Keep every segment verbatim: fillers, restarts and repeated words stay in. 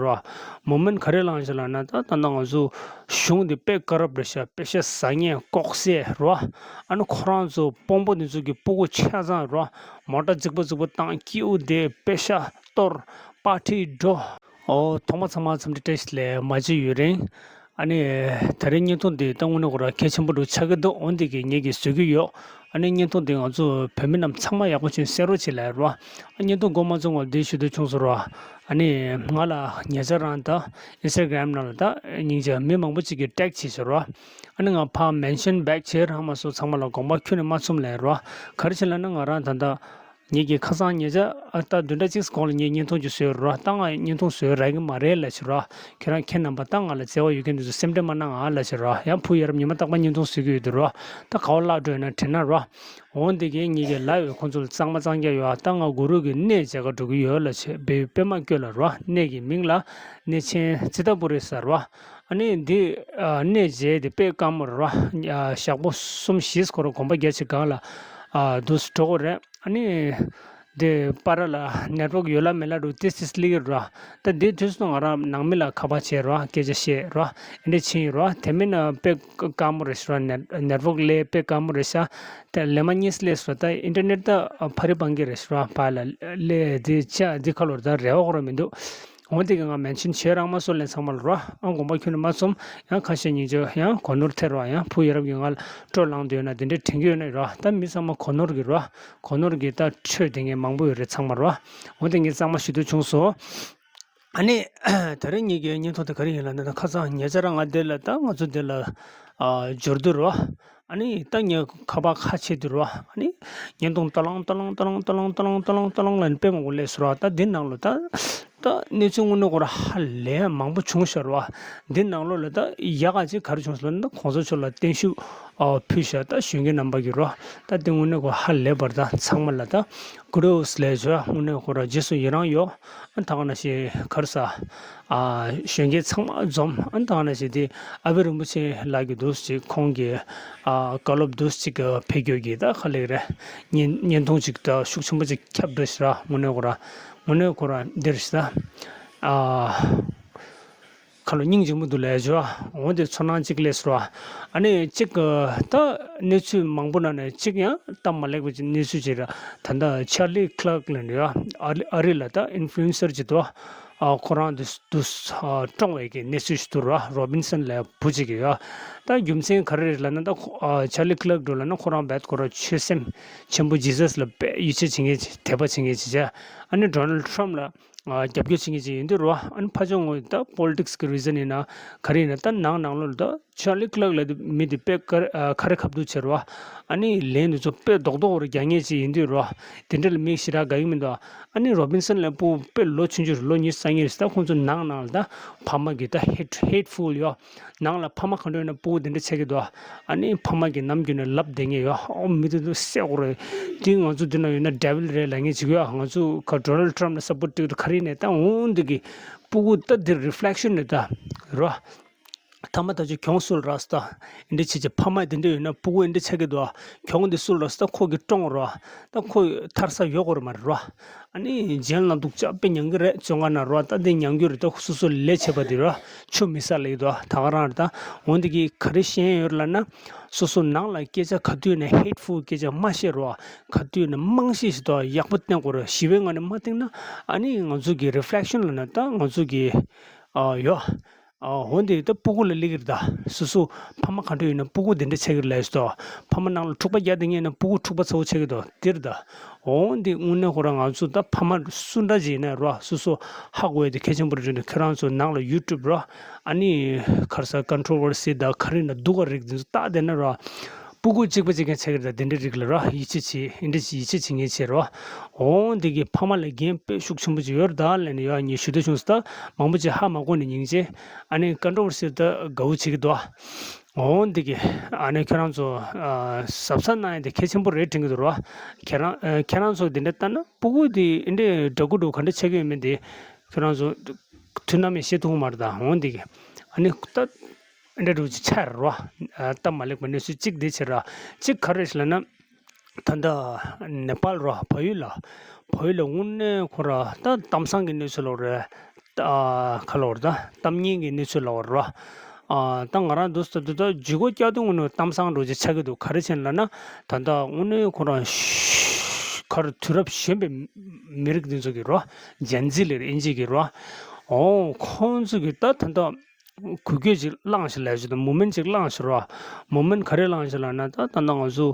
ར། མོ་མེན་ག་རེ་ལངས་ཤག་ལབ་ན། ད་ད་ལྟ་ང་ཚོ་གཞུང་འདི་དཔེ་ཀ་རབ་རེད་ཤག། པེ་ཤ་ཟ་མཁན་ལྐོག་ཟས་ར། ཨ་ནི་ཁོ་རང་ཚོ་དཔོན་པོ་འདི་ཚོ་གི་སྤུ་གུ་ཆ་ཚང་ར། མོ་ཊ་རྫིག་པོ་རྫིག་པོ་བཏང་། སྐྱིད་པོ་བསྡད། པེ་ཤ་གཏོར། པར་ཊི་འགྲོ། ཨོ། ཐོག་མ་ཚང་མ་འཚམས་འདྲི་བཀྲ་ཤིས་བདེ་ལེགས། མ་བརྗེད་ཡུན་རིང་། ཨ་ནི་ད་རེས་བརྙན་ཐུང་འདི་ད་དངོས་གནས་ཁོ་རང་གལ་ཆེན་པོ་འདྲ་ཆགས་ཀྱི་འདུག། འོན་ཏེ་གི་ངེད་ཀྱིས་བཟོ་གི་ཡོད། ཨ་ནི་བརྙན་ཐུང་འདི་ང་ཚོ་བོད་མི་རྣམས་ཚང་མ་ཡག་པོ་བྱུང་གསན་རོགས་བྱེད་ལབ་ར། ཨ། བརྙན་ཐུང་འགོ་མ་ཚུགས་སྔོན་འདི་ཞུ་འདོད་བྱུང་སོང་ར། ཨ་ནི་ང་ལ་ཉེ་ཆར་རང་ད་ཨིན་སི་ཊ་གྷ་རམ་ནང་ལ་ད་སྙིང་རྗེ་མི་མང་པོ་ཅིག་གིས་ཊེག་བྱས་སོང་ར། ཨ་ནི་ང་ཕར་མེན་ཤན་བེག་བྱས་ར། མ་སོང་། ཚང་མ་ལ་དགོངས་པ་ཁྱོན་ནས་མ་ཚོམས་ལབ་ར། ག་རེ་བྱས་ལབ་ན། ང་རང་ད་ལྟ་ངེད་ཀྱིས་ཁ་སང་ཉེ་ཆར་ཨ་ད་བདུན་ཕྲག་གཅིག་གོང་ལ་ངས་བརྙན་ཐུང་ཅིག་བཟོས་ར། ད་ང་བརྙན་ཐུང་བཟོས་རག་གི་མ་རེད་ལབ་བྱས་ར། ཁྱེད་རང་ཁྱེད་རྣམ་པ་ད་ང་ལ་བརྩེ་བ་ཡོད་མཁན་དེ་ཚོ་སེམས་ཁྲལ་མ་གནང་ཨ་ལབ་བྱས་ར། ཡང་བུ་ཡ་རབས་ཉི་མ་རྟག་པར་བརྙན་ཐུང་བཟོ་གི་ཡོད་དེ་ར། ད་ག་པར་བརླག་འགྲོ་ཡོད་ན་དྲན་ན་ར། འོ་འདི་གས་ངེད་ཀྱིས་ལབ་ཡོད། ཁོང་ཚོ་ལ་གཙང་མ་གཙང་རྐྱང་ཡོད་ཨ། ད་ང་གུ་རུ་གི་གནས་མཇལ་ག་འགྲོ་གི་ཡོད་ལབ་བྱས། པེ་པད་མ་བཀོད་ལབ་ར། གནས་ཀྱི་མིང་ལ་གནས་ཆེན་ཙི་ཏ་པུ་རི་ཟེར་ར། ཨ་ནི་འདི་ཨ་གནས་མཇལ་དེ་དཔེ་དཀའ་མོ་རེད་ར། ཨ། ཞག་པོ་གསུམ་བཞི་ཁོ་རང་གོམ་པ་བརྒྱབ་བྱས་སྒང་ལ་ཨ་འདུག་སེ་འགྲོ་དགོས་རེད། ཨ་ནི་དེ་པར་ལ་ནེཊ་ཝརཀ་ཡོད་ལ་མེད་ལ་འདྲ་བོ་ཏིས་ཏིས་སླེབས་ཀྱི་ར། ད་དེ་དུས་སུ་ང་རང་ནང་མི་ལ་ཁ་པར་བྱས་ར། སྐད་ཆ་བཤད་ར། ཨེ་འདྲ་ཕྱིན་ཡོད་ར། དེ་མིན་ན་དཔེ་དཀའ་མོ་རེད་ཤག་ར། ནེཊ་ནེཊ་ཝརཀ་སླེབས་དཔེ་དཀའ་མོ་རེད་ཤག། དེ་ལས་མ་གཉིས་སླེབས་སོང་། ད་ཨིན་ཊར་ནེཊ་ད་ཕ་རི་སྤང་གི་རེད་ཤག་ར། ཕར་ལ་སླེབས་དེ་ཆ་དེ་ཁ་ལོར་ད་རེ་བ་ཁོ་རང་མི་འདུག། འོ་དེ་གི་ང་མེན་ཤན་བྱས་རང་མ་སོང་ལན་ཚང་མ་ལ་ར། ཨ་དགོངས་པ་ཁྱོན་ནས་མ་ཚོམས། ཡང་ཁ་ཤས་སྙིང་རྗེ། ཡང་གོ་ནོར་ཐེབས་ར། ཡང་བུ་ཡ་རབས་ཀྱིས་ང་ལ་སྤྲོ་ལངས་འདོད་ན་དེ་འདྲའི་དྲན་གྱི་ཡོད་ན་ར། ད་མི་ཚང་མ་གོ་ནོར་གི་ར། གོ་ནོར་གི་ད་འཕྲོད་དེ་ངས་མང་པོ་ཡོད་རེད་ཚང་མ་ར། འོ་དེ་ངས་གཙང་མ་ཞུ་འདོད་བྱུང་སོང་། ཨ་ནི་ད་རེས་ངེད་ཀྱི་བརྙན་ཐུང་དེ་ག་རེ་ཡིན་ལབ་ན། ད་ཁ་སང་ཉེ་ཆར་ང་འདི་ལ་ད་ང་ཚོ་འདི་ལ་ཨ་འབྱོར་དུས་ར། ཨ་ནི་ད་ངས་ཁ་པར་ཁ་ཕྱེ་དུས་ར། ཨ་ནི་བརྙན་ཐུང་ཏ་ལང་ཏ་ལང་ལ་ནི་དཔེ་མང་པོ་སླེབས་སོང་ར། ད་འདི་ནང་ལ་ད་ད་གནས་ཚུལ་དངོས་གནས་ཁོ་ར་ཧ་ལས་མང་པོ་བྱུང་ཤག་ར། འདི་ནང་ལོགས་ལ་ད་ཡག་ག་ཅིག་ག་རེ་བྱུང་སོང་ལབ་ན། ད་གོང་ས་མཆོག་ལ་བརྟན་བཞུགས་ཨ་ཕུལ་ཤག་ད་གཞོན་སྐྱེས་རྣམ་པ་གིས་ར། ད་འདི་དངོས་གནས་ཁོ་ཧ་ལས་པ་རེད། ད་ཚང་མ་ལ་ད་ཀུ་ཌོས་ལབ་ཤག། དངོས་གནས་ཁོ་ར་རྗེས་སུ་ཡི་རང་ཡོད། ཨ་ད་ག་ནང་བཞིན་ག་རེ་ཟ། ཨ་གཞོན་སྐྱེས་ཚང་མ་འཛོམས། ཨ་ད་ག་ནང་བཞིན་དེ་ཨ་བེ་རིན་པོ་ཆེ་ལགས་ཀྱིས་འདུག་ཅིག་ཁོང་གི་ཨ་བཀའ་སློབ་འདུག་ཅིག་ཕེབས་རྒྱུ་གི་ད་ག་ལེགས་རེད། བརྙན་བརྙན་ཐུང་ཅིག་ད་ཤུགས་ཆེན་པོ་ཅིག་ཁྱབ་འགྲོ་ཤག་ར། དངོས་གནས་ཁོ་ར་དངོས་གནས་ཁོ་ར་འདིར་ཤག་ད་ཨ་ཁ་ལོ་སྙིང་རྗེ་མོ་འདུག་ལབ་ཤག། འོ་དེ་ཚོར་སྣང་ཅིག་སླེབས་སོང་ར། ཨ་ནི་གཅིག་ད་གནས་ཚུལ་མང་པོ་ནང་ནས་གཅིག་ཡང་སྟབས་མ་ལེགས་པ་ཅིག་གནས་ཚུལ་ཅིག་ར། ད་ལྟ་ཆར་ལི་ཁི་ལར་ལབ་ནས་ཡོད། ཨ་རི་ཨ་རི་ལ་ད་ཨིན་ཕུ་ལུ་ཨེན་སར་ཅིག་འདུག། ཨ་ཁོ་རང་དུ་དུ་ཨ་བཀྲོངས་པའི་གི་གནས་ཚུལ་ཞིག་འདུག་ར། རོ་བིན་སན་ལབ་བུ་ཅིག་གིས་ཡོད། ད་རྒྱུ་མཚན་ག་རེ་རེད་ལབ་ན། ད་ཁོ་ཨ་ཆར་ལི་ཁི་ལར་འདྲ་བོ་ལབ་ན་ཁོ་རང་རྦད་ཁོ་རང་ཆོས་སེམས་ཆེན་པོ་ཇི་སཱས་ལ་དཔེ་ཡིད་ཆེས་བྱེད་མཁན་ཅིག། དད་པ་བྱེད་མཁན་ཅིག་བྱས། ཨ་ནི་ཌོ་ནལ་ཌི་ཊརམ་ཕ་ལ་ཨ་རྒྱབ་སྐྱོར་བྱེད་མཁན་ཅིག་ཡིན་དུས་ར། ཨ་ནི་ཕ་ཆུང་ངོས་ད་པོ་ལི་ཊིག་སི་གི་རི་ཛན་ཡིན་ན་ག་རེ་ཡིན་ན། ད་ནང་ནང་ལོགས་ལ་ད་ཆར་ལི་ཁི་ལར་ལབ་དུས་མི་དེ་དཔེ་ཁ་ཨ་ཁ་རེ་ཁ་ཐུག་བྱས་ར། ཨ་ནི་ལན་དེ་ཚོ་དཔེ་རྡོག་རྡོག་རེ་རྒྱག་མཁན་ཅིག་ཡིན་དུས་ར། དེ་འདྲ་ལ་མི་ཞེ་དྲག་དགའ་གི་མི་འདུག། ཨ་ནི་རོ་བིན་སན་ལབ་བུ་དཔེ་ལོ་ཆུང་ཆུང་རེད། ལོ་ཉི་ཤུ་རྩ་གཉིས་རེད། ད་ཁོང་ཚོ་ནང་ནང་ལ་ད་ཕ་མ་གི་ད་ཧེ་ཊི་ཧེ་ཊི་ཕུལ་ཡོད། ནང་ལ་ཕ་མ་ག་འདྲ་ཡོད་ན་སྤུ་གུ་དེ་འདྲ་ཆགས་ཀྱི་འདུག། ཨ་ནི་ཕ་མ་གིས་ནམ་རྒྱུན་ནས་ལབ་བསྡད་མཁན་ཡོད། ཨོ་མི་དེ་ཚོ་སེ་གོ་རེད། དེ་ང་ཚོ་འདི་ན་ཡོད་ན་ཌེ་བིལ་རེད་ལབ་མཁན་ཅིག་ཡོད། ང་ཚོ་ག་ཌོ་ནལ་ཌི་ཊརམ་ལ་སབ་པོར་ཊི་བྱེད་ཀྱི་འདུག་ག་རེ་ཡིན་ནའི་ད་འོང་འདི་གི་སྤུ་གུ་ད་འདི་རི་ཕི་ལེག་ཤན་རེད་ད་ར། ཐ་མ་ད་ཆ་གྱོང་སུ་ལ་རག་སོང་ད། འདི་འདྲ་བྱས་བྱས་ཕ་མ་དེ་འདྲ་ཡོད་ན་སྤུ་གུ་འདི་འདྲ་ཆགས་ཀྱི་འདུག། གྱོང་འདི་སུ་ལ་རག་སོང་ད། ཁོ་གིས་བཀྲོངས་ར། ད་ཁོ་ཐར་ས་ཡོད་དགོས་རེད་མ་རེད་ར། ཨ་ནི་རྗེས་ལ་སྡུག་ཅག་དཔེ་མྱང་གི་རེད། བཙོན་ཁང་ནང་ར། ད་འདི་མྱང་རྒྱུ་རེད། ད་སོ་སོ་ལས་བྱེད་པ་འདི་ར་ཆུ་མི་ཟ་ལེ་གི་འདུག། ད་ག་རང་རེད། ད་འོ་འདི་གིས་ག་རེ་ཤེས་ཡོད་ལབ་ན། སོ་སོ་ནང་ལ་སྐད་ཆ་ག་དུས་ནས་ཧེ་ཊི་ཕུལ་སྐད་ཆ་མ་བཤད་ར། ག་དུས་ནས་དམངས་གཞས་ཤིག་ད་ཡག་པོ་བསྟན་དགོས་ར། ཞི་བའི་ངང་ནས་མ་བསྟན་ན། ཨ་ནི་ང་ཚོ་གི་རི་ཕི་ལེག་ཤན་ལབ་ན་ད་ང་ཚོ་གི་ཨ་ཡོད། ཨ་འོ་འདི་ད་སྤུ་གུ་ལ་སླེབས་ཀྱི་རེད་ད། སོ་སོ་ཕ་མ་ག་འདྲ་ཡོད་ན་སྤུ་གུ་དེ་འདྲ་ཆགས་ཀྱི་རེད་ལབ་སོང་ད། ཕ་མ་ནང་ལ་འཁྲུག་པ་རྒྱག་བསྡད་མཁན་ཡིན་ན་སྤུ་གུ་འཁྲུག་པ་ཚ་པོ་ཆགས་ཀྱི་འདུག། དེ་རེད་ད། འོ་འདི་དངོས་གནས་ཁོ་རང་ང་ཚོ་ད་ཕ་མ་སུ་འདྲ་ཅིག་ཡིན་ན་ར། སོ་སོ་ཧ་གོ་ཡ་དེ་གལ་ཆེན་པོ་རེད་དྲན་འདུག། ཁྱེད་རང་ཚོ་ནང་ལ་ཡུ་ཊུབ་ར། ཨ་ནི་ག་རེ་ཟ། ཀོན་ཊོ་ཝར་སི་དང་ག་རེ་ཡིན་ན་སྡུག་ག་རིགས་འདི་ཚོ་བལྟས་བསྡད་ན་ར། སྤུ་གུ་གཅིག་པ་གཅིག་རྐྱང་ཆགས་ཀྱི་རེད་ད། དེ་འདྲ་རིགས་ལ་ར་ཡིད་ཆེས་བྱེད། འདི་འདྲ་ཡིད་ཆེས་བྱེད་མཁན་བྱེད་རོགས། འོ་འདི་གི་ཕ་མ་ལ་འགན་དཔེ་ཤུགས་ཆེན་པོ་ཅིག་ཡོད་རེད་ད་ལབ་ནས་ཡོད། ངས་ཞུ་འདོད་བྱུང་སོང་ད། མང་པོ་ཅིག་ཧ་མ་གོ་ནས་སྙིང་རྗེ། ཨ་ནི་ཀོན་ཊོ་ཝར་སི་ད་དགའ་བོ་བྱེད་ཀྱི་འདུག། འོ་འདི་གི་ཨ་ནི་ཁྱེད་རང་ཚོ་ཨ་གཟབ་གཟབ་གནང་ཡ་དེ་གལ་ཆེན་པོ་རེད་དྲན་གྱི་འདུག་རོགས། ཁྱེད་རང་ཨ་ཁྱེད་རང་ཚོ་འདི་འདྲ་ལྟ་ན་སྤུ་གུ་དེ་འདི་འདྲའི་འདྲ་སྐུ་འདྲ་ག་འདྲ་ཆགས་ཀྱི་ཡོད་མེད་དེ་ཁྱེད་རང་ཚོ་དུས་ནམ་ཡང་ཤེས་ཐུབ་ཀྱི་མ་རེད་ད། འོ་འདི་གི་ཨ་ནི་ད། འདྲ་འདྲ་ཅིག་ཆགས་རེད་བ། སྟབས་མ་ལེགས་པ་གནས་ཚུལ་གཅིག་དེ་བྱས་ར། གཅིག་ག་རེ་ཞིག་ལབ་ན། ད་ལྟ་ནེ་པཱལ་ར་བལ་ཡུལ་ལ། བལ་ཡུལ་ལ་དངོས་གནས་ཁོ་ར་ད་གཏམ་བཟང་གི་གནས་ཚུལ་ལོག་རེད། ཨ་ག་ལབ་དགོས་རེད་ད། གཏམ་ངན་གྱི་གནས་ཚུལ་ལབ་དགོས་རེད་བ། ཨ་ད་ང་རང་འདུག་ཟེར་དུས་ད་ལྗིད་ཁོག་བསྐྱར་དུ་དངོས་གནས་གཏམ་བཟང་འདྲ་ཅིག་ཆགས་ཀྱི་འདུག་ག་རེ་བྱས་ན་ལབ་ན། ད་ལྟ་དངོས་གནས་ཁོ་རང་ཤ་ག་རེ་དུས་རབས་གཞོན་པའི་མི་རིགས་འདི་ཚོ་གི་རེད་བ། ཇན་ཛི་ལབ་རེད་ཨིན་ཇི་གི་རེད་བ། འོ་ཁོང་ཚོ་གི་ད་ད་ལྟ་འགུལ་སྐྱོད་ཅིག་བསླངས་ཤག་ལབ་ཞིག་དང་མུ་མེན་ཅིག་བསླངས་ཤག་རེད་བ། མུ་མེན་ག་རེ་བསླངས་ཤག་ལབ་ན། ད་ད་ལྟ་ང་ཚོ་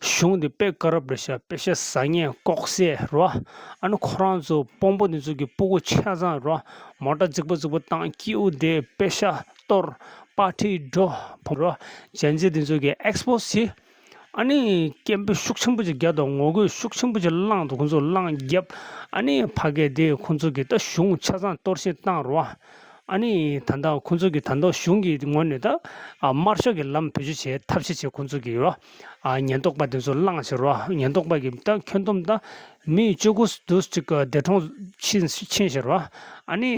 གཞུང་འདི་དཔེ་ཀ་རབ་རེད་ཤག་དཔེ་ཤ་ཟ་མཁན་ལྐོག་ཟ་རེད་བ། ཨ་ནི་ཁོ་རང་ཚོ་དཔོན་པོ་འདི་ཚོ་གི་སྤུ་གུ་ཆ་ཚང་རེད་བ། མོ་ཊ་རྫིག་པོ་རྫིག་པོ་བཏང་། སྐྱིད་པོ་བསྡད། དཔེ་ཤ་གཏོར། པར་ཊི་འགྲོ། བུ་རོ་ཇན་ཛི་འདི་ཚོ་གི་ཨེགས་པོ་སི་བྱེད། ཨ་ནི་སྐད་འབོད་ཤུགས་ཆེན་པོ་ཅིག་རྒྱག་དང་ངོ་རྒོལ་ཤུགས་ཆེན་པོ་ཅིག་བསླངས་འདུག་ཁོང་ཚོ་བསླངས་བརྒྱབ། ཨ་ནི་ཕ་གི་དེ་ཁོང་ཚོ་གི་ད་གཞུང་ཆ་ཚང་གཏོར་བཤིག་བཏང་རེད་བ། ཨ་ནི་ད་ལྟ་ཁོང་ཚོ་གི་ད་ལྟ་གཞུང་གི་ངོས་ནས་ད་ཨ་དམར་ཤོག་གི་ལམ་བེད་སྤྱོད་བྱེད་ཐབས་ཤེས་བྱེད། ཁོང་ཚོ་གི་རེད་བ། ཨ་ཉེན་རྟོག་པ་དེ་ཚོ་བསླངས་བྱས་རེད་བ། ཉེན་རྟོག་པ་གི་ད་ཁྱོན་བསྡོམས་ད་མི་བཅུ་དགུ་དུ་ཅིག་འདས་གྲོངས་ཕྱིན་ཕྱིན་བྱས་རེད་བ། ཨ་ནི་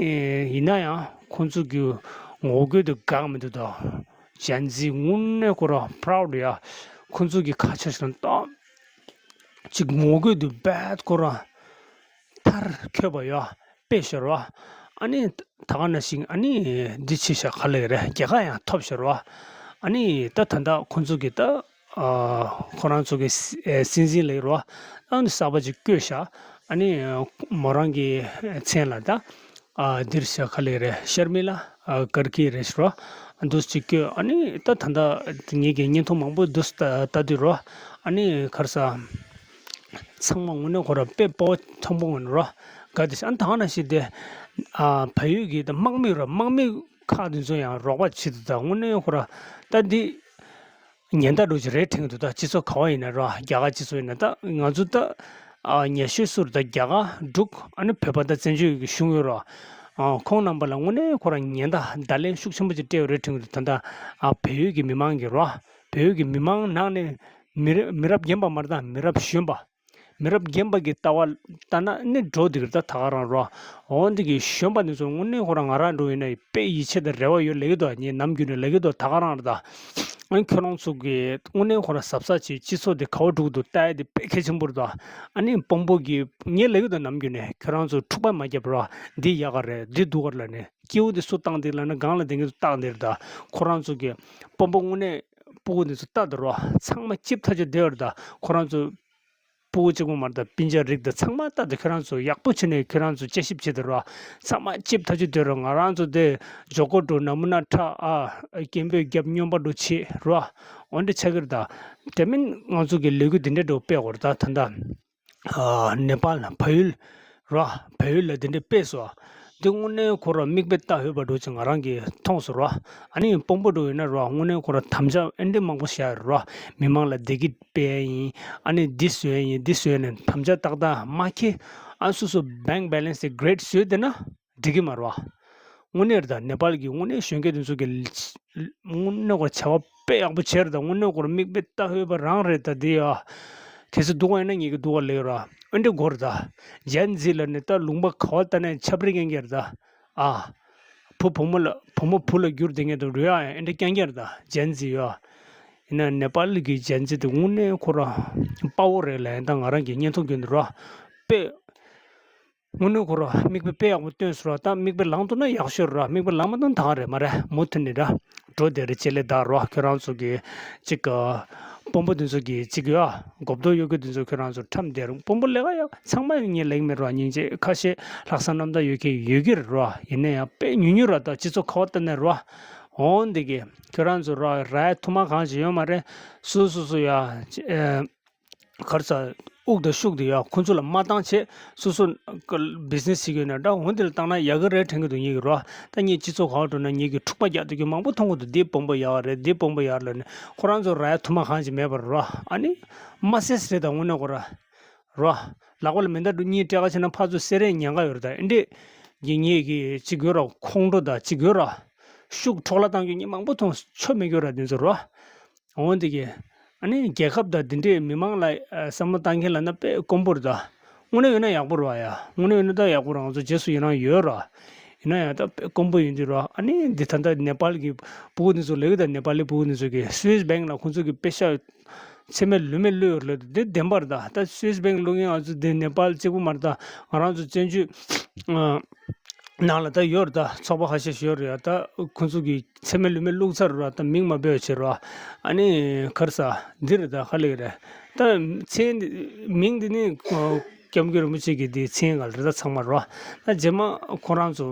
ཡིན་ན་ཡང་ཁོང་ཚོ་གི་ངོ་རྒོལ་དེ་འགག་མི་འདུག་ད། ཇན་ཛི་དངོས་གནས་ཁོ་རང་པ་རའུ་ཌི་ཡ། ཁོང་ཚོ་གི་ཁ་ཆ་ཞིག་ལ་ཏོག་ཅིག་ངོ་རྒོལ་དུ་རྦད་ཁོ་རང་མཐར་འཁྱོལ་བ་ཡ་དཔེ་ཤར་བ། ཨ་ནི་ད་ག་ནང་བཞིན་ཨ་ནི་འདི་ཆེ་ཤག་ག་ལེ་རེད། རྒྱལ་ཁ་ཡང་ཐོབ་ཤར་བ། ཨ་ནི་ད་ད་ལྟ་ཁོང་ཚོ་གི་ད་ཨ་ཁོ་རང་ཚོ་གི་སྲིད་འཛིན་ལེགས་རོ། ཨ་ནི་གསར་པ་ཅིག་བསྐོས་ཤག་ཨ་ནི་མོ་རང་གི་མཚན་ལ་ད། ཨ་འདིར་ཤ་ཁ་ལེ་རེད། ཤར་མི་ལ་ཨ་གར་གི་རེད་ཤག་རོ། འདུག་ཅིག་སྐྱོད། ཨ་ནི་ད་ད་ལྟ་ངེད་ཀྱི་བརྙན་ཐུང་མང་པོ་འདུག་ལྟ་དུས་རོ། ཨ་ནི་ག་རེ་ཟ། ཚང་མ་དངོས་གནས་ཁོ་ར་དཔེ་སྤོབས་པ་མཐོན་པོ་ངོ་ནས་རོ། དགའ་བདེ་ཤག་ཨ་ནི་ད་ག་ནང་བཞིན་དེ་ཨ་བལ་ཡུལ་གྱི་ད་དམག་མི་རོ། དམག་མི་ཁག་དེ་ཚོ་ཡང་རོགས་པ་བྱེད་དུ་ད་དངོས་གནས་ཁོ་ར་ད་འདི། ཉེན་བརྡ་འདྲ་ཅིག་རེད་དྲན་གྱི་འདུག་ད་སྤྱི་ཚོགས་ག་བ་ཡིན་ན་ར། རྒྱ་གར་སྤྱི་ཚོགས་ཡིན་ན་ད་ང་ཚོ་ད་ཨ་ཉེ་ཤོས་སུ་ར་ད་རྒྱ་གར་འབྲུག་ཨ་ནི་བོད་པ་ད་བཙན་བྱོལ་གྱི་གཞུང་ཡོད་ར། ཨ་ཁོང་རྣམ་པ་ལ་དངོས་གནས་ཁོ་རང་ཉེན་བརྡ་བརྡ་ལན་ཤུགས་ཆེན་པོ་ཅིག་སྤྲད་ཡོད་རེད་དྲན་གྱི་འདུག་ད་ད་ཨ་བལ་ཡུལ་གྱི་མི་མང་གི་ར། བལ་ཡུལ་གྱི་མི་མང་ནང་ནས་མི་རབས་མི་རབས་རྒན་པ་མ་རེད་ད། མི་རབས་གཞོན་པ། མི་རབས་རྒན་པ་གི་ལྟ་བ་ལྟ་ན་ནི་འགྲོ་འདི་གི་ད་ད་ག་རང་རོ། འོ་འདི་གི་གཞོན་པ་འདི་ཚོ་དངོས་གནས་ཁོ་རང་ང་རང་འགྲོ་ཡིན་ན་དཔེ་ཡིད་ཆེས་དང་རེ་བ་ཡོད་ལབ་ཀྱི་འདུག་ངས་ནམ་རྒྱུན་ནས་ལབ་ཀྱི་འདུག་ད་ག་རང་རེད་ད། ཨ་ནི་ཁྱོད་རང་ཚོ་གི་དངོས་གནས་ཁོ་རང་གཟབ་གཟབ་བྱེད། སྤྱི་ཚོགས་འདི་ག་བ་འགྲོ་གི་འདུག་ལྟ་ཡ་དེ་དཔེ་གལ་ཆེན་པོ་རེད་ད། ཨ་ནི་དཔོན་པོ་གི་ངས་ལབ་ཀྱི་འདུག་ནམ་རྒྱུན་ནས་ཁྱོད་རང་ཚོ་འཁྲུག་པ་མ་བརྒྱབ་རོ། འདི་ཡག་ག་རེད། འདི་སྡུག་ག་རེད་ལབ་ནས། སྐྱེ་བོ་འདི་སུ་བཏང་འདི་ལབ་ན་སྒང་ལ་བསྡད་མཁན་ཚོ་བཏང་འདི་རེད་ད། ཁོ་རང་ཚོ་གི་དཔོན་པོ་དངོས་གནས་སྤུ་གུ་འདི་ཚོ་ལྟ་འདི་རོ། ཚང་མ་ལྕེབ་ཐག་ཆོད་བསྡད་ཡོད་རེད་ད། ཁོ་རང་ཚོ་སྤུ་གུ་གཅིག་པོ་མ་རེད་ད། སྤུན་ཀྱག་རིགས་དང་ཚང་མ་ལྟ་དེ་ཁྱོད་རང་ཚོ་ཡག་པོ་བྱས་ནས་ཁྱོད་རང་ཚོ་དཔྱད་ཞིབ་བྱེད་དེ་རོ། ཚང་མ་ལྕེབ་ཐག་ཆོད་བསྡད་རོ། ང་རང་ཚོ་དེ་ཇོ་ཀོ་འགྲོ་ན་མུ་ན་ཁྲ་ཨ་སྐད་འབོད་རྒྱབ་སྨྱོན་པ་འགྲོ་བྱེད་རོ། འོ་འདྲ་ཆགས་ཀྱི་རེད་ད། དེ་མིན་ང་ཚོ་གི་ལས་འགུལ་འདི་འདྲ་འགྲོ་སྤེལ་དགོས་རེད་ད། ད་ལྟ་ཨ་ནེ་པཱལ་ན་བལ་ཡུལ་རོ། བལ་ཡུལ་ལ་འདི་འདྲ་སྤེལ་སོང་། འདི་དངོས་གནས་ཁོ་ར་མིག་དཔེ་ལྟ་འོས་པ་འགྲོ་ཅིག་ང་རང་གིས་མཐོང་སོང་རོ། ཨ་ནི་དཔོན་པོ་འགྲོ་ཡོད་ན་རོ། དངོས་གནས་ཁོ་ར་དམ་བཅའ་ཨེ་འདྲ་མང་པོ་བཞག་ཡོད་རོ། མི་མང་ལ་བདེ་སྐྱིད་སྤེལ་ཡ་ཡིན། ཨ་ནི་འདི་བཟོ་ཡ་ཡིན། འདི་བཟོ་ཡ་ནས་དམ་བཅའ་ཏག་ཏག་མ་འཁྱེར། ཨ་སོ་སོ་bank balance་དེ་great་བཟོས་བསྡད་ན་འགྲིག་གི་མ་རེད་བ། དངོས་གནས་རེད་ད། ནེ་པཱལ་གྱི་དངོས་གནས་གཞོན་སྐྱེས་དེ་ཚོ་གི་དངོས་གནས་ཁོ་བྱ་བ་དཔེ་ཡག་པོ་བྱས་རེད་ད། དངོས་གནས་ཁོ་ར་མིག་དཔེ་ལྟ་འོས་པ་རང་རེད་ད། འདི་ཡ་གལ་སྲིད་སྡུག་པ་ཡིན་ན་ངེད་ཀྱི་སྡུག་པ་ལེགས་ར། ཨེ་འདྲ་དགོས་རེད་ད། ཇན་ཛི་ལབ་ནས་ད་ལུང་པ་ག་བ་ལྟ་ནས་ཁྱབ་རེ་མཁན་གྱི་རེད་ད། ཨ་བུ་བུ་མོ་ལ་བུ་མོ་བུ་ལ་བསྒྱུར་བསྡད་མཁན་དང་རུལ་ཡག་ཡང་ཨེ་འདྲ་རྐྱང་རྐྱང་རེད་ད། ཇན་ཛི་ཡ། ཡིན་ན་ནེ་པཱལ་གྱི་ཇན་ཛི་དེ་དངོས་གནས་ཁོ་ར་དཔའ་བོ་རེད་ལབ་ཡིན་ད། ང་རང་གི་བརྙན་ཐུང་བརྒྱུད་དེ་ར་དཔེ། དངོས་གནས་ཁོ་ར་མིག་དཔེ་དཔེ་ཡག་པོ་སྟོན་སོང་ར། ད་མིག་དཔེ་ལངས་ཐུབ་ན་ཡག་ཤོས་ར། མིག་དཔེ་ལངས་མ་ཐུབ་ན་ད་ག་རེད་མ་རེད། མུ་མཐུད་ནས་ར་འགྲོ་བསྡད་རེད། ཅེ་ལེ་ད་ར། ཁྱོད་རང་ཚོ་གི་ཅིག་ག་དཔོན་པོ་དེ་ཚོ་གི་ཅིག་ཡ་མགོ་བདོ་གཡོ་སྒྱུ་དེ་ཚོ་ཁྱོད་རང་ཚོ་ཁྲམ་བསྡད་རུང་དཔོན་པོ་ལས་ཀ་ཡག་ཚང་མ་ངས་ལེགས་མེད་ར། སྙིང་རྗེ་ཁ་ཤས་ལྷག་བསམ་རྣམ་དག་ཡོད་མཁན་ཡོད་ཀྱི་རེད་ར། ཡིན་ན་ཡང་དཔེ་ཉུང་ཉུང་ར། ད་སྤྱི་ཚོགས་ག་བ་ལྟ་ནས་ར། འོང་འདི་གི་ཁྱོད་རང་ཚོ་ར་ར་ཐུ་མ་གང་ཞིག་ཡོད་མ་རེད། སུ་སུ་སུ་ཡ། གར་ས་དབུགས་དང་ཤུགས་དེ་ཡ་ཁོང་ཚོ་ལ་མ་བཏང་བྱས་སོ་སོ་བི་ཛི་ནེ་སི་བྱེད་ཀྱི་ཡོད་ན་འདྲ། འོ་འདི་ལ་བཏང་ན་ཡག་གི་རེད་དྲན་གྱི་འདུག་ངེད་ཀྱི་རོ། ད་ངས་སྤྱི་ཚོགས་གང་འགྲོ་ན་ངེད་ཀྱི་འཁྲུག་པ་རྒྱག་སྡོད་རྒྱུ་མང་པོ་མཐོང་གི་འདུག་འདི་དཔོན་པོ་ཡག་རེད། འདི་དཔོན་པོ་ཡག་ལབ་ནས་ཁོ་རང་ཚོ་ར་ཡ་ཐུ་མ་གང་ཞིག་མེད་པར་རོ། ཨ་ནི་མ་སེ་སེ་རེད་ད། དངོས་གནས་ཁོ་ར་རོ། ལག་པ་ལ་མེ་མདའ་འདྲ་གཉིས་སྤྲད་ག་བྱས་ན་ཕར་ཚུར་སེ་རེ་ཉན་ག་ཡོད་རེད་ད། ཨེ་འདྲས་ཀྱི་ངེད་ཀྱི་གཅིག་ཡོད་ར། ཁོང་ཁྲོ་ད་གཅིག་ཡོད་ར། ཤུགས་འཕྲོག་ལ་བཏང་རྒྱུ་ངས་མང་པོ་མཐོང་། ཆོ་མེད་རྒྱུ་ར་དེ་ཚོ་རོ། འོ་འདི་གི། ཨ་ནི་རྒྱལ་ཁབ་དང་འདི་འདྲའི་མི་མང་ལ་ཨ་བསམ་བློ་བཏང་མཁན་ལབ་ན་དཔེ་དཀོན་པོ་རེད་ད། དངོས་གནས་ཡོད་ན་ཡག་པོ་རེད་བ་ཡ། དངོས་གནས་ཡོད་ན་ད་ཡག་པོ་རེད། ང་ཚོ་རྗེས་སུ་ཡི་རང་ཡོད་ར། ཡིན་ན་ཡང་ད་དཔེ་དཀོན་པོ་ཡིན་དུས་ར། ཨ་ནི་འདི་ད་ལྟ་ནེ་པཱལ་གྱི་སྤུ་གུ་འདི་ཚོ་ལབ་ཀྱི་ད། ནེ་པཱ་ལི་སྤུ་གུ་འདི་ཚོ་གི་སུ་ཝིས་བྷེང་ལ་ཁོང་ཚོ་གི་པེ་ཤ་ཚད་མེད་ལུད་མེད་བླུགས་ཡོད་རེད། འདི་བདེན་པ་རེད་ད། ད་སུ་ཝིས་བྷེང་བླུགས་མཁན་ང་ཚོ་འདི་ནེ་པཱལ་གཅིག་པུ་མ་རེད་ད། ང་རང་ཚོ་བཙན་བྱོལ་ཨ། ནང་ལ་ད་ཡོད་རེད། ད་ཚོགས་པ་ཁ་ཤས་ཤིག་ཡོད་རེད་ཡ། ད་ཁོང་ཚོ་གི་མཚན་སྨད་ལུས་སྨད་བླུགས་ཚར་རེད་བ། ད་མིང་མ་འབོད་བྱེད་རེད་བ། ཨ་ནི་ག་རེ་ཟ་འདི་རེད། ད་ག་ལེ་རེད། ད་མཚན་མིང་འདི་ནི་ཨ་སྐྱབས་མགོན་རིན་པོ་ཆེ་གི་འདི་མཚན་ག་ལ་རེད། ད་ཚང་མ་རེད་བ། ད་རྗེས་མ་ཁོ་རང་ཚོ་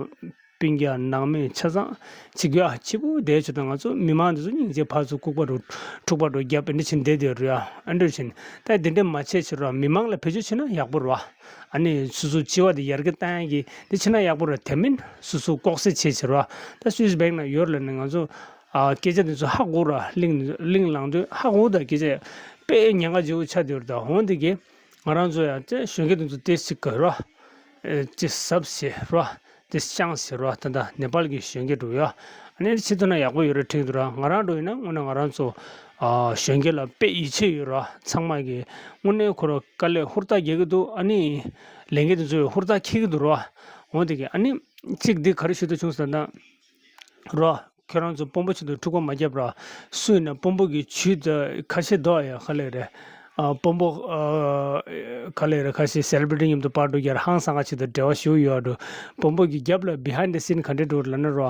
སྤུན་ཀྱག་ནང་མི་ཆ་ཚང་གཅིག་ཡ་གཅིག་པུ་བསྡད་བྱས། ད་ང་ཚོ་མི་མང་འདི་ཚོ་སྙིང་རྗེ་ཕར་ཚུར་ལྐུགས་པ་འགྲོ་འཁྲུག་པ་འགྲོ་རྒྱབ་ཨེ་འདྲ་བྱས་བསྡད་བསྡད་རེད་ཡ། ཨ་འདྲ་བྱས་ད་འདི་འདྲ་མ་བྱེད་བྱེད་རོགས། མི་མང་ལ་བེད་སྤྱོད་བྱེད་ན་ཡག་པོ་རེད་བ། ཨ་ནི་སོ་སོ་སྤྱི་བ་དེ་ཡར་རྒྱས་བཏང་ཡག་གི་དེ་བྱེད་ན་ཡག་པོ་རེད། དེ་མིན་སོ་སོ་ལྐོག་ཟ་བྱེད་བྱེད་རོགས། ད་སུད་སི་བྷེང་ན་ཡོད་ལབ་ནས་ང་ཚོ་ཨ་སྐད་ཆ་དེ་ཚོ་ཧ་གོ་ར། གླིང་གླིང་ལངས་དུས་ཧ་གོ། ད་སྐད་ཆ་དཔེ་ཉེན་ཁ་ཆེ་བོ་ཆགས་བསྡད་ཡོད་རེད། ད་འོ་འདི་གི་ང་རང་ཚོ་ཡང་དེ་གཞོན་སྐྱེས་དེ་ཚོ་དེ་ཅིག་ག་ར་ཨེ་ཅི་གཟབ་བྱེད་ར། དེ་ཤང་ཟེར་བ་ད་ལྟ་ནེ་པཱལ་གྱི་གཞོན་སྐྱེས་འགྲོ་ཡ། ཨ་ནི་ཕྱི་ཐོག་ན་ཡག་པོ་ཡོད་རེད་དྲན་འདུག་ར། ང་རང་འགྲོ་ཡིན་ན་དངོས་གནས་ང་རང་ཚོ་ཨ་གཞོན་སྐྱེས་ལ་དཔེ་ཡིད་ཆེས་ཡོད་ར། ཚང་མ་གི་དངོས་གནས་ཁོ་ར་དཀའ་ལས་ཧུར་ཐག་རྒྱག་གི་འདུག་ཨ་ནི་ལས་འགན་དེ་ཚོ་ཧུར་ཐག་འཁྱེར་གི་འདུག་ར། འོ་དེ་གི་ཨ་ནི་གཅིག་འདི་ག་རེ་ཞུ་འདོད་བྱུང་ཟེར་ན་ར། ཁྱོད་རང་ཚོ་དཔོན་པོ་ཆེད་དུ་འཁྲུག་པ་མ་བརྒྱབ་ར། སུ་ཡིན་ན་དཔོན་པོ་གི་ཇུས་ད་ཁ་ཤས་འདུག་ཡ། ག་ལེ་རེད། ཨ་དཔོན་པོ་ཨ་ག་ལེ་རེད། ཁ་ཤས་སེ་ལེ་བྷི་རི་ཊི་མཉམ་དུ་པར་འགྲོ་རྒྱུར་ཧང་སང་ཁ་ཅིག་དང་འབྲེལ་བ་ཞུ་ཡོད་འགྲོ། དཔོན་པོ་གི་རྒྱབ་ལ་བི་ཧའིན་ཌི་སིན་ག་འདྲས་འགྲོ་ལབ་ན་རོ།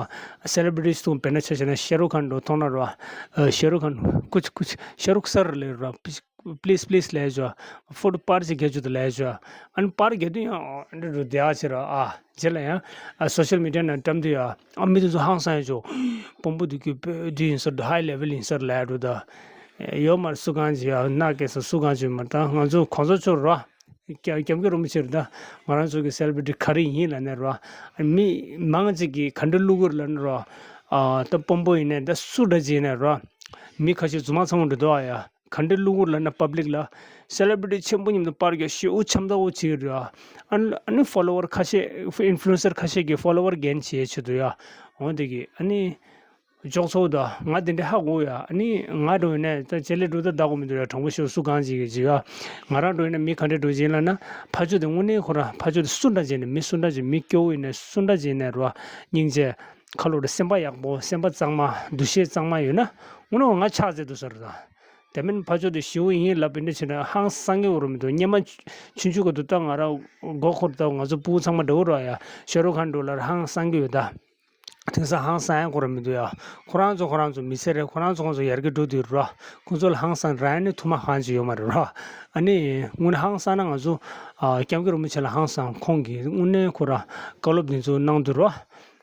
སེ་ལེ་བྷི་རི་ཊི་ཚོ་དཔེར་ན་ཆ་བཞག་ན་ཤ་རུག་ཁཱན་འགྲོ་མཐོང་ན་རོ། ཨ་ཤ་རུག་ཁཱན་ཀུཆ་ཀུཆ་ཤ་རུག་སར་ལབ་རོ། པི་ལིས་པི་ལིས་ལབ་ཞོ། ཕོ་ཊོ་པར་ཅིག་རྒྱག་རྒྱུ་དང་ལབ་ཞོ། ཨ་ནི་པར་རྒྱག་དུས་ཡང་ཨ་འདྲ་འགྲོ་བསྡད་ཨ་ཆེ་རོ། ཨ་རྗེས་ལ་ཡང་ཨ་སོ་ཤལ་མི་ཌི་ཡ་ནང་བཀྲམ་དུས་ཡ། ཨ་མི་དེ་ཚོ་ཧང་སང་ཡ་ཆོ། དཔོན་པོ་དེ་གི་བོད་དེ་ཡིན་ས་རེད། ཧའི་ལེ་ཝལ་ཡིན་ས་རེད་ལབ་འགྲོ། ད་ཡོད་མ་རེད། སུ་གང་ཅི་ཡ་ན་སྐད་ས་སུ་གང་ཅི་མ་རེད། ད་ང་ཚོ་གོང་ས་མཆོག་རེད་ར། སྐྱབས་སྐྱབས་མགོན་རིན་པོ་ཆེ་རེད། ད་ང་རང་ཚོ་གི་སེ་ལེ་བྷི་རི་ཊི་ག་རེ་ཡིན་ལབ་ནས་རེད་བ། མི་མང་ཅིག་གིས་ག་འདྲ་བླུག་གི་རེད་ལབ་ནས་རེད་བ། ཨ་ད་དཔོན་པོ་ཡིན་ནའི་ད་སུ་འདྲ་ཅིག་ཡིན་ནའི་རེད་བ། མི་ཁ་ཤས་རྫུན་མ་ཚང་མ་འདྲ་འདུག་ཨ་ཡ། ག་འདྲ་བླུག་གི་རེད་ལབ་ན་པབ་ལིག་ལ་སེ་ལེ་བྷི་རི་ཊི་ཆེན་པོ་མཉམ་དུ་པར་རྒྱག་ཞེ་པོ་འཆམ་ཐག་པོ་བྱེད་ཀྱི་རེད་བ། ཨ་ནི་ཨ་ནི་ཕོ་ལོ་ཝར་ཁ་ཤས་ཨིན་ཕུ་ལུ་ཨེན་སར་ཁ་ཤས་ཀྱིས་ཕོ་ལོ་ཝར་རྒྱན་བྱེད་ཆེད་དུ་ཡ། འོ་དེ་གི་ཨ་ནི། འཇོག་ཚོགས་དང་ང་དེ་འདྲ་ཧ་གོ་ཡ། ཨ་ནི་ང་འགྲོ་ཡིན་ན་ད་ཅེ་ལེ་འགྲོ་ད་ད་གོ་མི་འདུག་ཡ། དྲང་པོ་ཤོད། སུ་གང་ཅིག་གི་ཅིག་ཡ། ང་རང་འགྲོ་ཡིན་ན་མི་ག་འདྲ་འགྲོ་ཅིག་ཡིན་ལབ་ན། ཕ་ཆོས་དེ་དངོས་གནས་ཁོ་རང་ཕ་ཆོས་དེ་སུ་འདྲ་ཅིག་ཡིན་ན། མི་སུ་འདྲ་ཅིག་མི་སྐྱོ་བོ་ཡིན་ན་སུ་འདྲ་ཅིག་ཡིན་ན་རོ། སྙིང་རྗེ། ཁ་ལོ་རེ་སེམས་པ་ཡག་པོ། སེམས་པ་གཙང་མ། འདུ་ཤེས་གཙང་མ་ཡོད་ན་དངོས་གནས་ང་ཆགས་ཚེ་འདུག་ས་རེད་ད། དེ་མིན་ཕ་ཆོས་དེ་ཞེ་པོ་ཡིན་ལབ་པ་འདྲ་བྱས་ན་ཧང་སང་གི་འོ་རུ་མི་འདུག་སྔོན་མ་ཆུང་ཆུང་གི་འདུག་ད་ང་རང་མགོ་འཁོར་ད་ང་ཚོ་ཕྲུ་གུ་ཚང་མ་འདྲ་བོ་རོ་ཡ། ཤ་རུག་ཁཱན་འགྲོ་ལབ་ཧང་སང་གི་ཡོད་ད། དེང་སང་ཧང་སང་ཡང་ཁོ་རང་མི་འདུག་ཡ། ཁོ་རང་ཚོ་ཁོ་རང་ཚོ་མི་ཚེ་རེད། ཁོ་རང་ཚོ་ཁོ་རང་ཚོ་ཡར་རྒྱས་འགྲོ་དུས་རོ། ཁོ་ཚོ་ལ་ཧང་སང་རང་ནི་ཐུ་མ་ཧང་ཅིག་ཡོད་མ་རེད་རོ། ཨ་ནི་དངོས་གནས་ཧང་སང་ན་ང་ཚོ་ཨ་སྐྱབས་མགོན་རིན་པོ་ཆེ་ལ་ཧང་སང་། ཁོང་གིས་དངོས་གནས་ཁོ་ར་བཀའ་སློབ་འདི་ཚོ་གནང་དུས་རོ།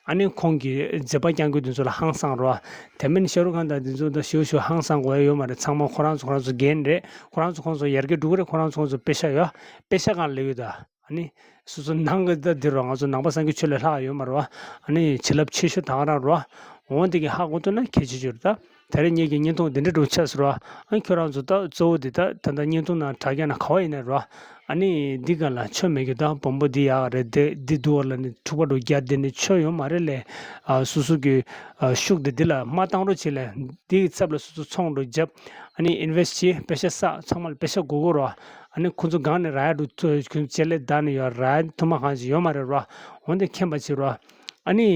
ཨ་ནི་ཁོང་གི་མཛད་པ་བསྐྱངས་རྒྱུ་འདི་ཚོ་ལ་ཧང་སང་རོ། དེ་མིན་ཤ་རུག་ཁཱན་དང་འདི་ཚོ་ད་ཞུ་ཞུ་ཧང་སང་དགོས་ཡ་ཡོད་མ་རེད། ཚང་མ་ཁོ་རང་ཚོ་ཁོ་རང་ཚོ་འགན་རེད། ཁོ་རང་ཚོ་ཁོ་རང་ཚོ་ཡར་རྒྱས་འགྲོ་གི་རེད། ཁོ་རང་ཚོ་ཁོ་རང་ཚོ་དཔེ་ཆ་ཡོད། དཔེ་ཆ་གང་ལེགས་ཡོད་ད། ཨ་ནི་སོ་སོ་ནང་གི་ད་འདི་རོ། ང་ཚོ་ནང་པ་སངས་རྒྱས་ཆོས་ལས་ལྷག་ཡོད་མ་རོ། ཨ་ནི་བྱིན་རླབས་ཆེ་ཤོས་ད་ག་རང་རོ། འོ་འདི་གི་ཧ་གོ་ཐུབ་ན་གལ་ཆེ་ཤོས་རེད་ད། ད་རེས་ངེད་ཀྱི་བརྙན་ཐུང་འདི་འདྲ་འགྲོ་ཆགས་སོང་རོ། ཨ་ཁྱོད་རང་ཚོ་ད་གཙོ་བོ་འདི་ད་ད་ལྟ་བརྙན་ཐུང་ནང་དྲ་རྒྱ་ནང་ག་བ་ཡིན་ནའི་རོ། ཨ་ནི་འདི་ག་ལ་ཆོ་མེད་གི་ད། དཔོན་པོ་འདི་ཡག་རེད། འདི་འདི་འདུག་བ་ལ་ནི་འཁྲུག་པ་འགྲོ་རྒྱ་འདི་ནི་ཆོ་ཡོད་མ་རེད་ལས། ཨ་སོ་སོ་གི་ཨ་ཤུགས་འདི་འདི་ལ་མ་བཏང་རོགས་བྱེད་ལས། འདིའི་ཚབ་ལ་སོ་སོ་ཚོང་འགྲོ་རྒྱབ། ཨ་ནི་ཨིན་ཝེ་སི་ཊི་བྱེད། པེ་ཤ་བསགས། ཚང་མ་ལ་པེ་ཤ་དགོས་དགོས་རོ། ཨ་ནི་ཁོ་ཚོ་སྒང་ནས་ར་ཡ་འགྲོ་ཚོ་ཁྱོད་ཅེ་ལེ་བདག་ནི་ཡོད་ར་ཡ་ཐུ་མ་གང་ཞིག་ཡོད་མ་རེད་རོ། འོན་ཏེ་མཁྱེན་པ་བྱེད་རོ། ཨ་ནི་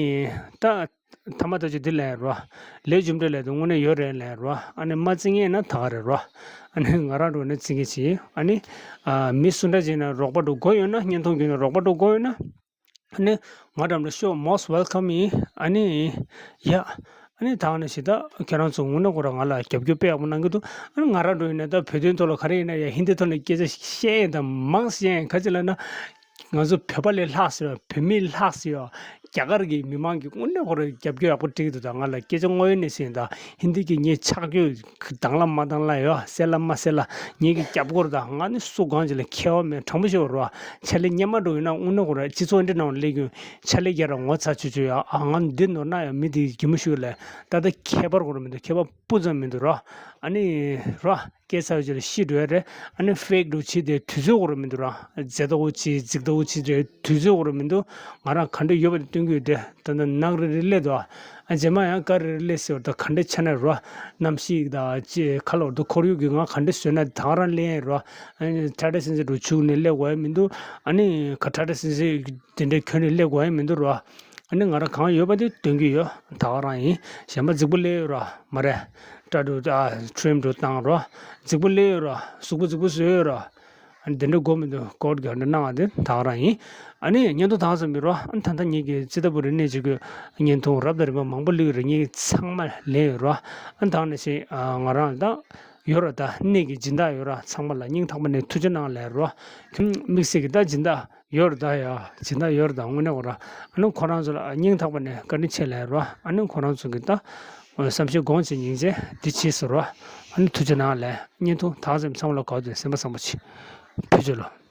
ད། ཐ་མ་ད་ཅི་འདི་ལས་རོ། ལས་རྒྱུ་འབྲས་ལས་དུ་དངོས་གནས་ཡོད་རེད་ལས་རོ། ཨ་ནི་མ་བརྩི་ངེས་ན་ད་ག་རེད་རོ། ཨ་ནི་ང་རང་འགྲོ་ནས་བརྩི་ངེས་བྱེད། ཨ་ནི་ཨ་མི་སུ་འདྲ་ཅིག་ན་རོགས་པ་འགྲོ་དགོས་ཡོད་ན། བརྙན་ཐུང་བརྒྱུད་ནས་རོགས་པ་འགྲོ་དགོས་ཡོད་ན། ཨ་ནི་ང་འགྲམ་ལ་ཤོག། Most welcome ཡིན། ཨ་ནི་ཡ། ཨ་ནི་ད་ནི་ཞེ་ད་ཁྱེད་རང་ཚོ་དངོས་གནས་ཁོ་རང་ང་ལ་རྒྱབ་སྐྱོར་དཔེ་ཡག་པོ་གནང་གི་འདུག་ཨ་ནི་ང་རང་འགྲོ་ཡིན་ན་ད་བོད་དོན་ཐོག་ལ་ག་རེ་ཡིན་ན་ཡ་ཧིན་དི་ཐོག་ནས་སྐད་ཆ་བཤད་ཡིན་ད་མང་བཤད་ཡིན། ག་ཅི་ལབ་ན། ང་ཚོ་བོད་པ་ལས་ལྷག་ཟེར་བ། བོད་མི་ལྷག་ཟེར་བ། རྒྱ་གར་གྱི་མི་མང་གིས་དངོས་གནས་ཁོ་རང་རྒྱབ་སྐྱོར་ཡག་པོ་སྤྲད་ཀྱི་འདུག་ད་ང་ལ་སྐད་ཆ་དངོས་ཡོད་གནས་ཚུལ་ཡིན། ད་ཧིན་དི་གི་ངས་ཕྱག་བརྐྱོད་དང་ལ་མ་དང་ལ་ཡོད་གསལ་ལ་མ་གསལ་ལ་ངེད་ཀྱི་རྒྱབ་སྐོར་དང་། ང་ནི་སུ་གང་ཅིག་ལ་ཁྱད་པར་མེད། དྲང་པོ་ཞུ་བ་རོ། ཕྱག་ལས་སྔོན་མ་འགྲོ་ཡིན་ན་དངོས་གནས་ཁོ་རང་སྤྱི་ཚོགས་འདི་ནང་སླེབས་རྒྱུ་ཕྱག་ལས་རྒྱག་ར་ངོ་ཚ་ཆུ་ཆུ་ཡ། ཨ་ང་འདི་ནོར་ན་ཡང་མི་དེ་གི་མི་ཞུ་ལས། ད་ལྟ་ཁྱད་པར་ཁོ་རང་མི་འདུག་ཁྱད་པར་སྤུ་ཙམ་མི་འདུག་རོ། ཨ་ནི་རོ། སྐད་ཚ་བ་ཅིག་ལ་ཤི་འགྲོ་ཡ་རེད། ཨ་ནི་ཕེག་འགྲོ་བྱེད་དེ་དུས་ཚོད་འགོར་མི་འདུག་ར། མཛེས་ལྟ་བུ་བྱེད་རྫིག་ལྟ་བུ་བྱེད་དེ་དུས་ཚོད་འགོར་མི་འདུག་ང་རང་ག་འདྲ་ཡོད་པ་དེ་སྟོན་གྱི་ཡོད་དེ། ད་ལྟ་ནག་རིལ་རིལ་སླེབས་འདུག་ཨ་རྗེས་མ་ཡང་དཀར་རིལ་རིལ་སླེབས་ཟེར་བ་ད་ག་འདྲ་ཆགས་ན་ར། གནམ་གཤིས་དང་ཅེ་ཁ་ལོ་ད་ཁོར་ཡུག་གི་ང་ག་འདྲ་བཟོས་ན་ད་ག་རང་སླེབས་ཡ་ར། ཨ་ནི་ཁྲ་ཁྲ་སིང་སིང་འགྲོ་བཅུག་ནས་སླེབས་དགོས་ཡ་མི་འདུག་ཨ་ནི་ག་ཁྲ་ཁྲ་སིང་སིང་དེ་འདྲའི་གྱོན་ནས་སླེབས་དགོས་ཡ་མི་འདུག་ར། ཨ་ནི་ང་རང་གང་ཡོད་པ་དེ་སྟོན་གྱི་ཡོད། ད་ག་རང་ཡིན། གཞན་པ་རྫིག་པོ་སླེབས་ཡོད་ར་མ་རེད། སྐྲ་འགྲོ་ཨ་ཊི་རིམ་འགྲོ་བཏང་ར། རྫིག་པོ་སླེབས་ཡོད་ར། གཟུགས་པོ་རྫིག་པོ་བཟོས་ཡོད་ར། ཨ་ ཨ་ནི་དེ་འདྲ་དགོས་མི་འདུག་ཀོཌ་གི་འདྲ་གནང་བ་དེ་ད་ག་རང་ཡིན། ཨ་ནི་བརྙན་ཐུང་ད་ག་ཙམ་ཡིན་རོ། ཨ་ནི་ད་ལྟ་ངེད་ཀྱི་ཙི་ཏ་པུ་རི་གནས་བཅུ་གི་བརྙན་ཐུང་རབ་དང་རིམ་པ་མང་པོ་བླུགས་ཡོད་རེད། ངེད་ཀྱི་ཚང་མ་ལེན་ཡོད་རོ། ཨ་ནི་ད་ག་ནང་བཞིན་ང་རང་ད་ཡོད་ར། ད་གནས་ཀྱི་སྦྱིན་བདག་ཡོད་ར། ཚང་མ་ལ་སྙིང་ཐག་པ་ནས་ཐུགས་རྗེ་གནང་ལབ་རོ། ཁྱོད་དམིགས་བསལ་གྱི་ད་སྦྱིན་བདག་ཡོད་ར། ད་ཡ་སྦྱིན་བདག་ཡོད་ར། ད་དངོས་གནས་འོ་ར། ཨ་ནི་ཁོ་རང་ཚོ་ལ་སྙིང་ཐག་པ་ནས་བཀའ་དྲིན་ཆེ་ལབ་རོ། ཨ་ནི་ཁོ་རང་ཚོ་གི་ད་བསམ་ཤེས་དགོངས་བཞེས་སྙིང་རྗེ་འདི་བྱས་ཟེར་རོ། ཨ་ནི་ཐུགས་རྗེ་གནང་ལབ། བརྙན་ཐུང་ད་ག་ཙམ་ཚང་མ་ལ་དགའ་བོ་དེ་སེམས་པ་བཟང་པོ་བྱེད། ཐུགས་རྗེ་ལོ།